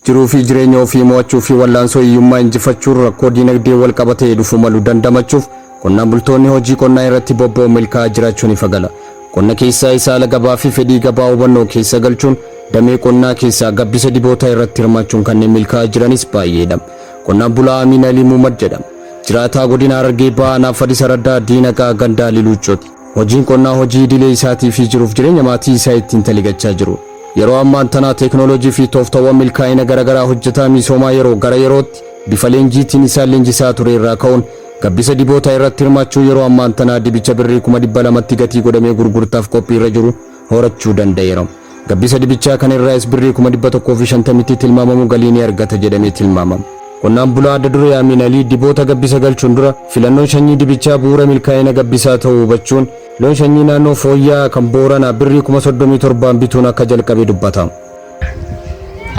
Jiruu fi jireenya ofii mo'achuu fi wallaansoo hiyyummaa injifachuun rakkoo diinagdee wal qabatee dhufuu malu dandamachuuf qonnaan bultoonni hojii qonnaa irratti bobba'uun milkaa'aa jiraachuun ifa gala. Qonna keessaa isa haala gabaa fi fedhii gabaa hubannoo keessa galchuun damee qonnaa keessaa gabbisa dibootaa irratti hirmaachuun kanneen milkaa'aa jiranis baay'eedha. Qonnaan bulaa Amiin Alii Muumad jedhama. Jiraataa godina Harargee Bahaa Aanaa Fadis Araddaa Diinaqaa Gandaa Liluuccooti. Hojiin qonnaa hojii idilee isaatii fi jiruuf jireenya maatii isaa ittiin taligachaa jiru. Yeroo ammaan tanaa teeknooloojii fi tooftawwan milkaa'ina garagaraa hojjetaa misoomaa yeroo gara yerootti bifa leenjiitiin isaan leenjisaa ture irraa ka'uun gabbisa dibootaa irratti hirmaachuu yeroo ammaan tanaa dibicha birrii 200,000tti gatii godhamee gurgurtaaf qophii irra jiru horachuu danda'eera. Gabbisa dibichaa kana irraayis birrii 150,000tti tilmaamamu galii ni argata jedhamee tilmaamama. Qonnaan bulaa adda duree Amiin Alii diboota gabbisa galchuun dura filannoon shanyii dibichaa bu'uura milkaa'ina gabbisaa ta'uu hubachuun loon shanyii naannoo fooyya'aa kan Booranaa birrii 37,000n bituun akka jalqabe dubbata.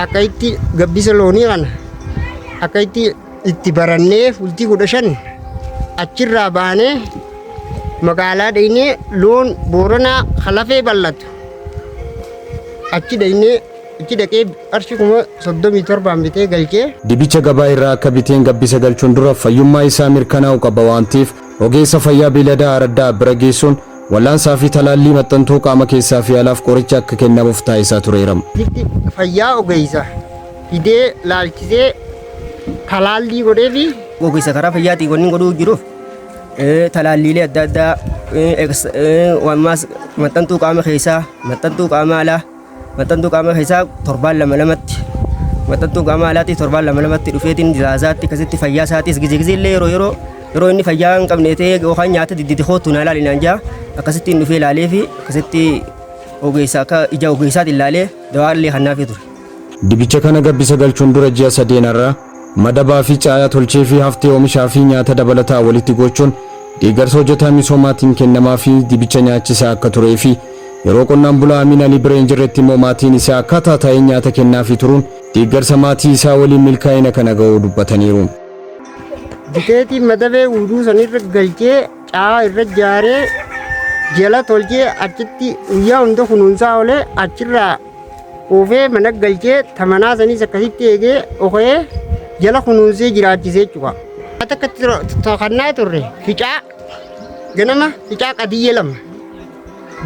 Akka itti gabbisa loonii kana akka itti itti barannee bultii 15 achirraa baanee magaalaa dhaynee loon Booranaa halafee bal'atu achi dhaynee achi dhaqee qarshii 37,000n bitee galchee. Dibicha gabaa irraa akka biteen gabbisa galchuun dura fayyummaa isaa mirkanaa'u qaba waan ta'eef ogeessa fayyaa beeyladaa araddaa bira geessuun wallaansaa fi talaallii maxxantuu qaama keessaa fi alaaf qoricha akka kennamuuf taasisaa tureera. Itti fayyaa ogeessa fidee laalchisee talaallii godheefi. Ogeessa karaa fayyaatiin wanni godhuu jiruuf talaalliilee adda addaa ammaas maxxantuu qaama keessaa, maxxantuu qaama alaa, maxxantuu qaama keessaa torbaan lama lamatti, maxxantuu qaama alaatti torbaan lama lamatti dhufeetiin zaazaatti akkasitti fayyaa isaatis gizee gizee illee yeroo yeroo yeroo inni fayyaa hin qabne ta'ee yookaan nyaata didditi kootu naa ilaali naan jaa akkasitti hin dhufee ilaalee fi akkasitti ogeessa akka ija ogeessaatiin ilaalee dawaa illee kannaafii ture. Dibicha kana gabbisa galchuun dura ji'a sadeenarraa madabaa fi caayaa tolchee fi haftee oomishaa fi nyaata dabalataa walitti gochuun deeggarsa hojjetaa misoomaatiin kennamaa fi dibicha nyaachisaa akka turee fi yeroo qonnaan bulaa Amiin Alii bira hin jirretti immoo maatiin isaa akkaataa taa'een nyaata kennaafii turuun deeggarsa maatii isaa waliin milkaa'ina kana ga'uu dubbataniiru. Biteetiin madabee uuduu sanirra galchee caa irra jaaree jala tolchee achitti guyyaa hunda kunuunsaa oolee achirraa oofee mana galchee tamanaa sanis akkasitti eegee okee jala kunuunsee jiraachisee jechuudha. Akka kannaa turre ficaa ganama ficaa qadiyyee lama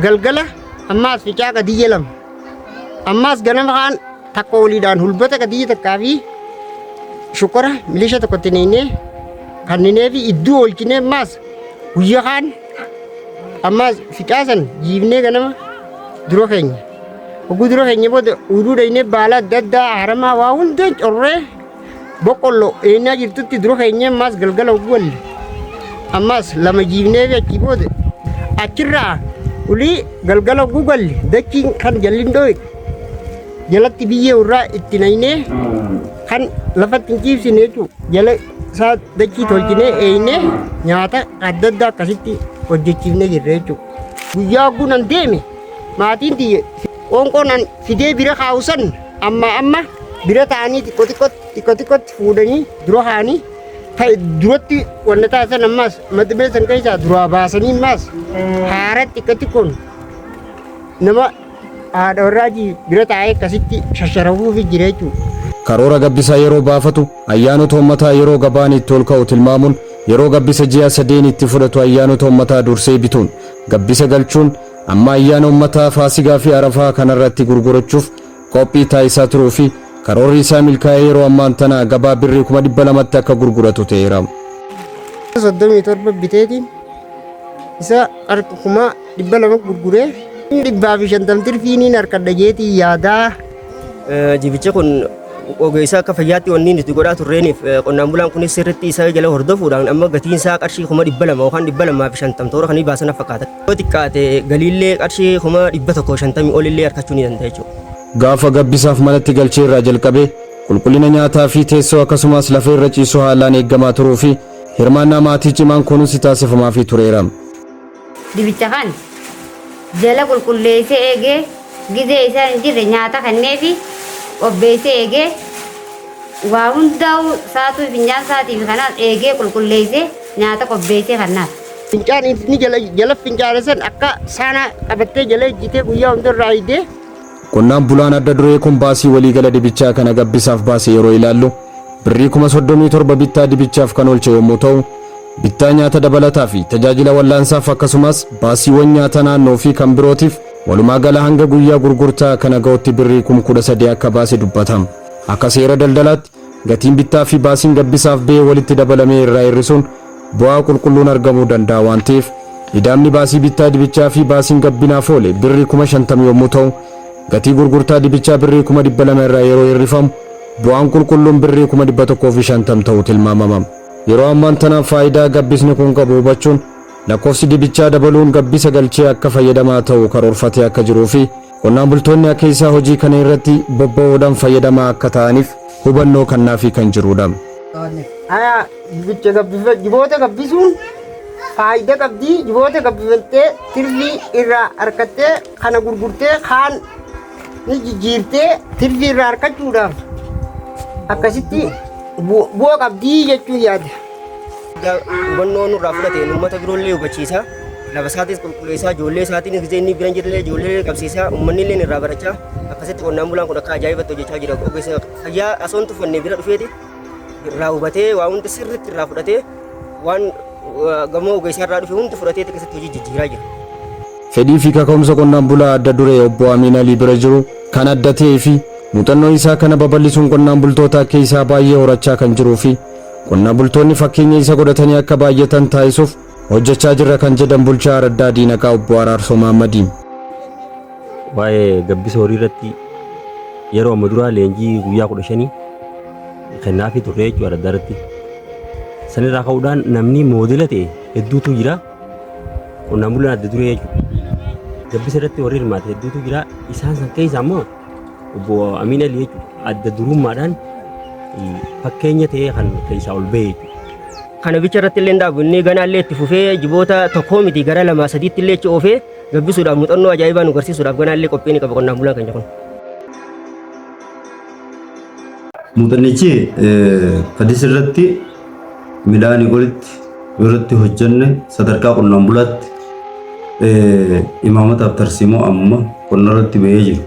galgala ammaas ficaa qadiyyee lama ammaas ganama kaan takka oliidhaan hulbata qadiyyee takkaa fi shukkara milisha tokkotti neynee kanninee fi iddoo oolchinee ammaas guyyaa kaan ammaas ficaa san jiifnee ganama dura keenya. Hogguu dura keenya booda uduu dhaynee baala adda addaa haramaa waa hunda corree boqqolloo eenyaa jirtutti dura keenya ammaas galgala hogguu galle. Ammaas lama jiifnee fi achii booda achirraa olii galgala hogguu galle dachiin kan jalli dhooye jalatti biyyee irraa itti naynee kan lafatti hin ciibsine jechuudha. Jala isaa dachii tolchinee eeynee nyaata adda addaa akkasitti hojjechiifnee jirra jechuudha. Guyyaa hogguu nan deeme maatiin tiyya qoonqoo nan fidee bira kaa'u san amma amma bira ta'anii xiqqoo xiqqootti xiqqoo xiqqootti fuudhanii dura kaa'anii ta'e duratti wanna taasisan ammaas madbee san keessaa duraa baasanii ammaas haara xiqqoo xiqqoon nama haadha warraajii bira taa'ee akkasitti shasharafuufi jira jechuudha. Karoora gabbisaa yeroo baafatu ayyaanota uummataa yeroo gabaan itti ol ka'u tilmaamuun yeroo gabbisa ji'a sadeen itti fudhatu ayyaanota uummataa dursee bituun gabbisa galchuun amma ayyaana uummataa Faasigaa fi Arafaa kanarratti gurgurachuuf qophii taasisaa turuu fi karoorri isaa milkaa'ee yeroo ammaan tana gabaa birrii 200,000tti akka gurguratu ta'eera. 37 biteetiin isa harka 200,000 gurguree 150 tirfiiniin harkadha jeetii yaadaa. Jibichi kun ogeessa akka fayyaatti wanni nuti godhaa turreeniif qonnaan bulaan kunis sirriitti isa jala hordofuudhaan amma gatiin isaa qarshii 200,000 yookaan 250 toora kan baasan fakkaata. Yoo xiqqaate galiillee qarshii 150,000 olillee argachuu ni danda'a jechuudha. Gaafa gabbisaaf manatti galchee irraa jalqabee qulqullina nyaataa fi teessoo akkasumas lafa irra ciisuu haalaan eeggamaa turuu fi hirmaannaa maatii cimaan kunuunsi taasifamaafii tureera. Dibicha kan jala qulqulleessee eegee gizee isaan hin jirre nyaata kenneefi qopheessee eegee waa hundaa'u saatuu fincaan saatii fi kanaas eegee qulqulleessee nyaata qopheessee kennaaf. Fincaan inni jala jala fincaane san akka saana qabattee jala ejjitee guyyaa hunda irraa hiidee Qonnaan bulaan adda duree kun baasii waliigala dibichaa kana gabbisaaf baase yeroo ilaallu birrii 37,000 bittaa dibichaaf kan oolche yommuu ta'u, bittaa nyaata dabalataa fi tajaajila wallaansaaf akkasumas baasiiwwan nyaata naannoo fi kan birootiif walumaa gala hanga guyyaa gurgurtaa kana ga'utti birrii 13,000 akka baase dubbatama. Akka seera daldalaatti gatiin bittaa fi baasiin gabbisaaf ba'e walitti dabalamee irraa hir'isuun bu'aa qulqulluun argamuu danda'a waan ta'eef, ida'amni baasii bittaa dibichaa fi baasiin gabbinaaf oole birrii 50,000 yommuu ta'u, gatii gurgurtaa dibichaa birrii 200,000 irraa yeroo hir'ifamu bu'aan qulqulluun birrii 150,000 ta'uu tilmaamama. Yeroo ammaan tana faayidaa gabbisni kun qabu hubachuun lakkoofsi dibichaa dabaluun gabbisa galchee akka fayyadamaa ta'u karoorfatee akka jiruu fi qonnaan bultoonni akka isaa hojii kana irratti bobba'uudhaan fayyadamaa akka ta'aniif hubannoo kennaafii kan jirudha. Aya dibicha gabbifa jiboota gabbisuun faayidaa qabdii. Jiboota gabbifattee tirfii irraa argattee, kana gurgurtee, kaan ni jijjiirtee tirfii irraa argachuudhaaf akkasitti bu'aa qabdii jechuu yaada. Hubannoo nurraa fudhateen uummata biroollee hubachiisa. Lafa isaatis qulqulleessaa, ijoollee isaatiin gisee inni bira hin jirre ijoollee qabsiisaa, uummanni illee irraa barachaa, akkasitti qonnaan bulaan kun akka ajaa'ibatti hojjechaa jira. Ogeessa fayyaa asoon tuffanne bira dhufeeti irraa hubatee, waa hundi sirriitti irraa fudhatee, waan gamoo ogeessaa irraa dhufe hundi fudhatee akkasitti hojii jijjiiraa jira. Fedhii fi kaka'umsa qonnaan bulaa adda duree obbo Amiin Alii bira jiru kan adda ta'ee fi muuxannoo isaa kana babal'isuun qonnaan bultoota akka isaa baay'ee horachaa kan jiruu fi qonnaan bultoonni fakkeenya isa godhatanii akka baay'atan taasisuuf hojjechaa jirra kan jedhan bulchaa Araddaa Diinaqaa obbo Araarsoo Mahaammadiin. Waa'ee gabbisa horii irratti yeroo amma duraa leenjii guyyaa 15 kennaafii turre jechuudha araddaa irratti. Sanirraa ka'uudhaan namni moodela ta'e hedduutu jira. Qonnaan bulaan adda duree jechuudha. Gabbisa irratti warri hirmaate hedduutu jira. Isaan san keessaa immoo obbo Amiin Alii jechuudha. Adda durummaadhaan fakkeenya ta'ee kan keessaa ol bahe jechuudha. Kana bicha irratti illee dhaabu, inni ganaallee itti fufee jiboota tokkoo miti gara lamaa sadiitti illee achi oofee gabbisuudhaaf, muuxannoo ajaa'ibaa nu garsiisuudhaaf ganaallee qophii ni qaba qonnaan bulaan keenya kun. Muuxannichi Fadis irratti midhaanii olitti irratti hojjenne sadarkaa qonnaan bulaatti imaamataaf tarsiimoo amma qonna irratti bahee jiru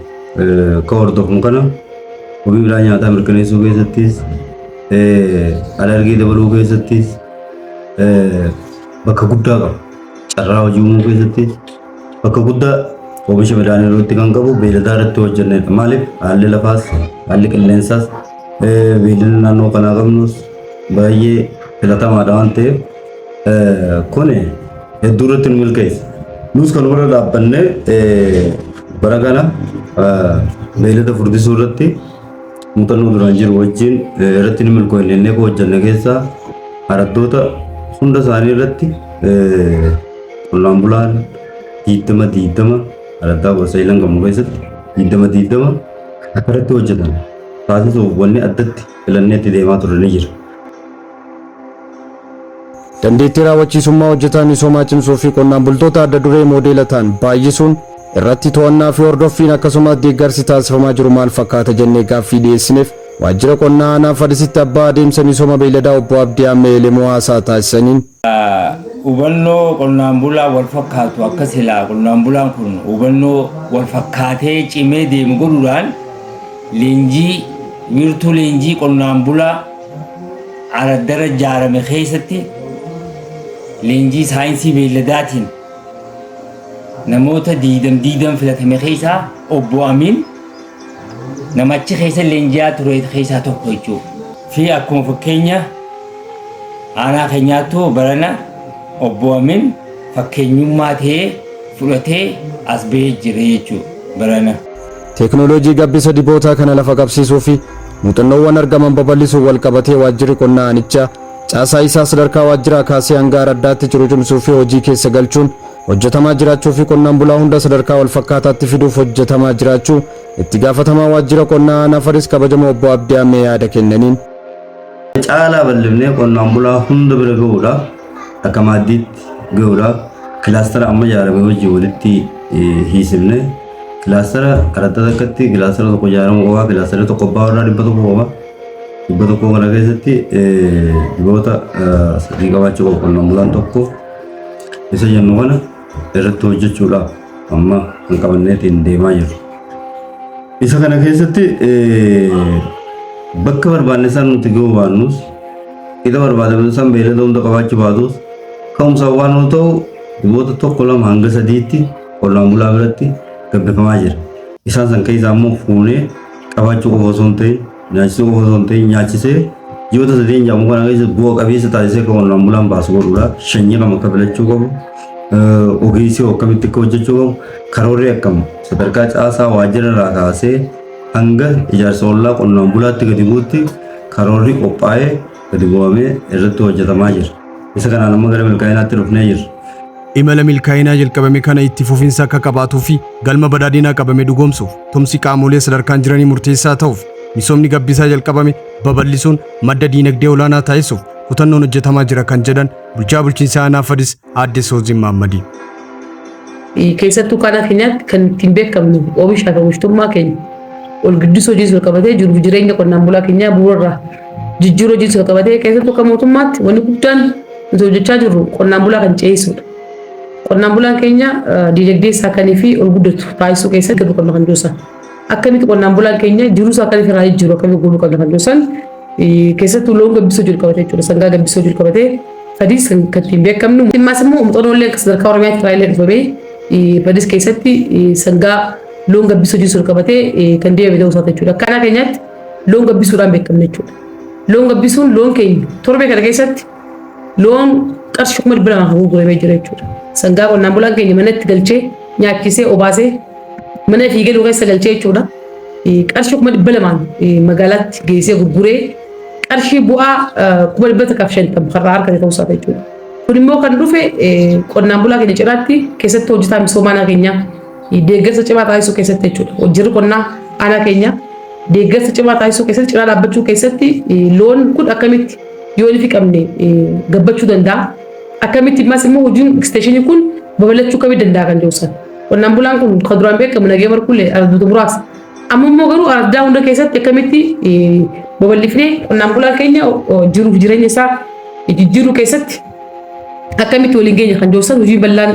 akka hordofnu kana, wabii midhaan nyaataa mirkaneessuu keessattis, alergii dabaluu keessattis bakka guddaa qaba. Carraa hojii uumuu keessattis bakka guddaa oomisha midhaanii irratti kan qabu beeyladaa irratti hojjennedha. Maaliif, haalli lafaas, haalli qilleensaas, beeyladni naannoo kanaa qabnus baay'ee filatamaadha waan ta'eef, kun hedduu irratti nu milkeessa. Nus kanumarra dhaabbannee bara kana beeylada furdisuu irratti muuxannoo duraan jiru wajjin irratti ni milkoofne jennee hojjenne keessaa araddoota hunda isaanii irratti qonnaan bulaan 20 20, araddaa 19 qabnu keessatti 20 20 akka irratti hojjetan taasisuuf wanni addatti filannee itti deemaa turre ni jira. Dandeettii raawwachiisummaa hojjetaa misoomaa cimsuu fi qonnaan bultoota adda duree moodeela ta'an baay'isuun irratti to'annaa fi hordoffiin akkasumas deeggarsi taasifamaa jiru maal fakkaata jennee gaaffii dhiyeessineef, waajjira qonnaa aanaa Fadisitti abbaa adeemsa misooma beeyladaa obbo Abdii Ammee Elemoo haasaa taasisaniin. Hubannoo qonnaan bulaa wal fakkaatu akka silaa qonnaan bulaan kun hubannoo wal fakkaatee cimee deemu godhuudhaan leenjii wiirtuu leenjii qonnaan bulaa araddara ijaarame keessatti leenjii saayinsii beeyladaatiin namoota 20 20 filatame keessaa obbo Amiin namachi keessa leenji'aa ture keessaa tokko jechuudha. Fi akkuma fakkeenya aanaa keenyaattuu barana obbo Amiin fakkeenyummaa ta'ee fudhatee as bahee jira jechuudha barana. Teekinooloojii gabbisa dibootaa kana lafa qabsiisuu fi muuxannoowwan argaman babal'isuun wal qabatee waajjirri qonnaa aanichaa caasaa isaa sadarkaa waajjiraa kaasee hanga araddaatti jiru cimsuu fi hojii keessa galchuun hojjetamaa jiraachuu fi qonnaan bulaa hunda sadarkaa wal fakkaataatti fiduuf hojjetamaa jiraachuu itti gaafatamaa waajjira qonnaa aanaa Fadis kabajamoo obbo Abdii Ammee yaada kennaniin. Caalaa bal'ifnee qonnaan bulaa hunda bira gahuudhaaf, akka maaddiitti gahuudhaaf, kilaastara amma ijaarame wajjin walitti hiisifne, kilaastara karattaa takkatti kilaastara tokko ijaaramuu qaba. Kilaastara tokko abbaa warraa 100 qaba. 100 kana keessatti diboota sadii qabaachuu qaba qonnaan bulaan tokko isa jennu kana irratti hojjechuudhaaf amma kan qabanneetiin deemaa jirru. Isa kana keessatti bakka barbaanne san nuti ga'uu baannus, qixa barbaadame san beeylada hunda qabaachuu baatus, ka'umsaan waan nu ta'u jiboota tokko lama hanga sadiitti qonnaan bulaa biratti gabbifamaa jira. Isaan san keessaa immoo fuunee qabaachuu qofa osoo hin ta'in, nyaachisuu qofa osoo hin ta'in, nyaachisee ji'oota sadeen jedhamu kana keessa bu'a qabeessa taasisee akka qonnaan bulaan baasu godhuudha. Sanyii kam akka filachuu qabu, ogeessi akkamitti akka hojjechuu qabu, karoorri akkam sadarkaa caasaa waajjira irraa kaasee hanga ijaarsa ollaa qonnaan bulaatti gadi bu'utti karoorri qophaa'ee gadi bu'amee irratti hojjetamaa jira. Isa kanaan amma gara milkaa'inaatti dhufnee jirra. Imala milkaa'inaa jalqabame kana itti fufinsa akka qabaatuu fi galma badhaadhinaa qabame dhugoomsuuf tumsi qaamolee sadarkaan jiranii murteessaa ta'uuf misoomni gabbisaa jalqabame babal'isuun madda diinagdee olaanaa taasisuuf kutannoon hojjetamaa jira kan jedhan bulchaa bulchiinsa aanaa Fadis Aadde Soozin Maammadii. Keessattuu kaanaa keenyaatti kan ittiin beekamnu oomishaa fi oomishtummaa keenya ol guddisuu hojii wal qabatee jiruuf jireenya qonnaan bulaa keenyaa bu'uurarraa jijjiiruu hojii wal qabatee keessattuu akka mootummaatti wanni guddaan nuti hojjechaa jirru qonnaan bulaa kan ceesisuudha. Qonnaan bulaan keenya diinagdee isaa kanii fi ol guddatu taasisuu keessatti gahee qabna kan jiru. Akkamitti qonnaan bulaan keenya jiruu isaa akkamitti irraa jijjiiru akkamitti godhuu qabna kan jiru keessattuu loon gabbisuu jiru qabatee jechuudha. Sangaa gabbisuu jiru qabatee Fadis kan ittiin beekamnu. Ammas immoo muuxannoollee akka sadarkaa Oromiyaatti irraa illee dhufamee Fadis keessatti sangaa loon gabbisuu jiru qabatee kan deemame ta'uu isaati jechuudha. Akka aanaa keenyaatti loon gabbisuudhaan beekamna jechuudha. Loon gabbisuun loon keenya torbee kana keessatti loon qarshii 200,000 kan gurguramee jira jechuudha. Sangaa qonnaan bulaan keenya manatti galchee nyaachisee obaasee mana fi galuu keessa galchee jechuudha. Qarshii 200,000 magaalaatti geessee gurguree qarshii bu'aa 150,000 karraa harkate ta'uu isaati jechuudha. Kun immoo kan dhufe qonnaan bulaa keenya cinaatti keessattuu hojjetaa misoomaa aanaa keenyaa deeggarsa cimaa taasisuu keessatti jechuudha. Hojjerri qonnaa aanaa keenyaa deeggarsa cimaa taasisuu keessatti cinaa dhaabbachuu keessatti loon kun akkamitti yoo inni qabne gabbachuu danda'a. Akkamitti ammas immoo hojiin eksteeshinii kun babal'achuu akkamii danda'a kan jedhu sana. Qonnaan bulaan kun kan duraan beekamu nagee barkullee argatu muraasa. Amma immoo garuu ardaa hunda keessatti akkamitti babal'ifnee qonnaan bulaan keenya jiruuf jireenya isaa jijjiiruu keessatti akkamitti waliin geenya kan jiru hojii bal'aan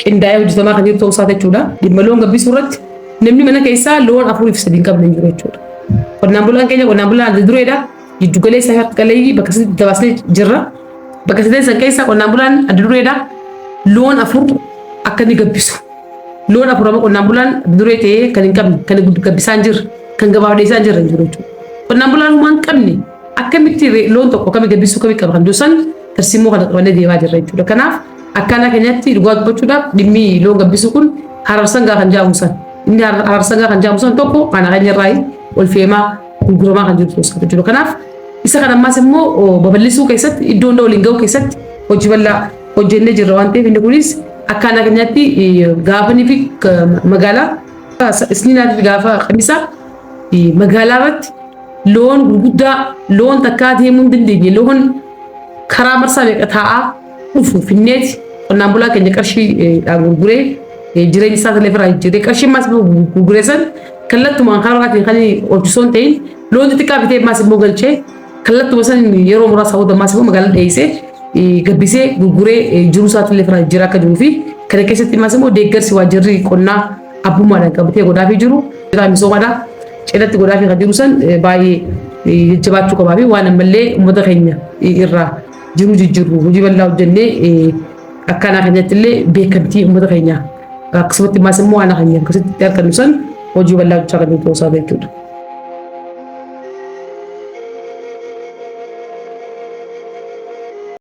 qindaa'ee hojjetamaa kan jiru ta'uu isaa jechuudha. Dhimma loon gabbisuu irratti namni mana keessaa loon afurii fi sadii hin qabne hin jiru jechuudha. Qonnaan bulaan keenya qonnaan bulaan adda dureedha. Jiddu galeessa fi harka qalleeyyii bakka sadiitti dabaasnee jirra. Bakka sadeen san keessaa qonnaan bulaan adda dureedha. Loon afur akka inni gabbisu. Loon afur amma qonnaan bulaan adda duree ta'ee kan hin qabne, kan gabbisaa hin jirre, kan gabaaf dhiyeessaa hin jirre hin jiru jechuudha. Qonnaan bulaan homaa hin qabne akkamitti loon tokko akkamitti gabbisuu akkamitti qaba kan jiru san tarsiimoo kana qabannee deemaa jirra jechuudha. Kanaaf akka aanaa keenyaatti dhugaa dubbachuudhaaf dhimmi loon gabbisuu kun hararsangaa kan jedhamu san. Inni hararsangaa kan jedhamu san tokko aanaa keenya irraa ol fe'amaa gurguramaa kan jiru ta'uu jechuudha. Kanaaf isa kana ammaas immoo babal'isuu keessatti iddoo hunda waliin ga'uu keessatti hojii bal'aa hojjennee jirra waan ta'eef inni kunis akka aanaa keenyaatti gaafanii fi magaalaa isniinaa fi gaafa qamisaa magaalaa irratti loon gurguddaa loon takkaa deemuu hin dandeenye loon karaa marsaa meeqa taa'aa dhufu finneeti qonnaan bulaa keenya qarshii dhaan gurguree jireenya isaa illee irraa jijjiiree qarshii ammaas immoo gurguree san kallattumaan karaa biraatiin kan oolchisoo hin ta'in loon xixiqqaa bitee ammaas immoo galchee kallattuma san yeroo muraasa booda ammaas immoo magaalaa dhiyeessee gabbisee gurguree jiruu isaatti illee irraa jijjiiraa akka jiruu fi kana keessatti ammaas immoo deeggarsi waajjirri qonnaa abbummaadhaan qabatee godhaafii jiru misoomaadhaa cinatti godhaafii kan jiru san baay'ee jajjabaachuu qabaa fi waan ammallee uummata keenya irraa jiruu jijjiirru hojii bal'aa hojjennee akka aanaa keenyatti illee beekamtii uummata keenya akkasumatti ammaas immoo aanaa keenya akkasitti argannu san hojii bal'aa hojjechaa kan jiru ta'uu isaa jechuudha.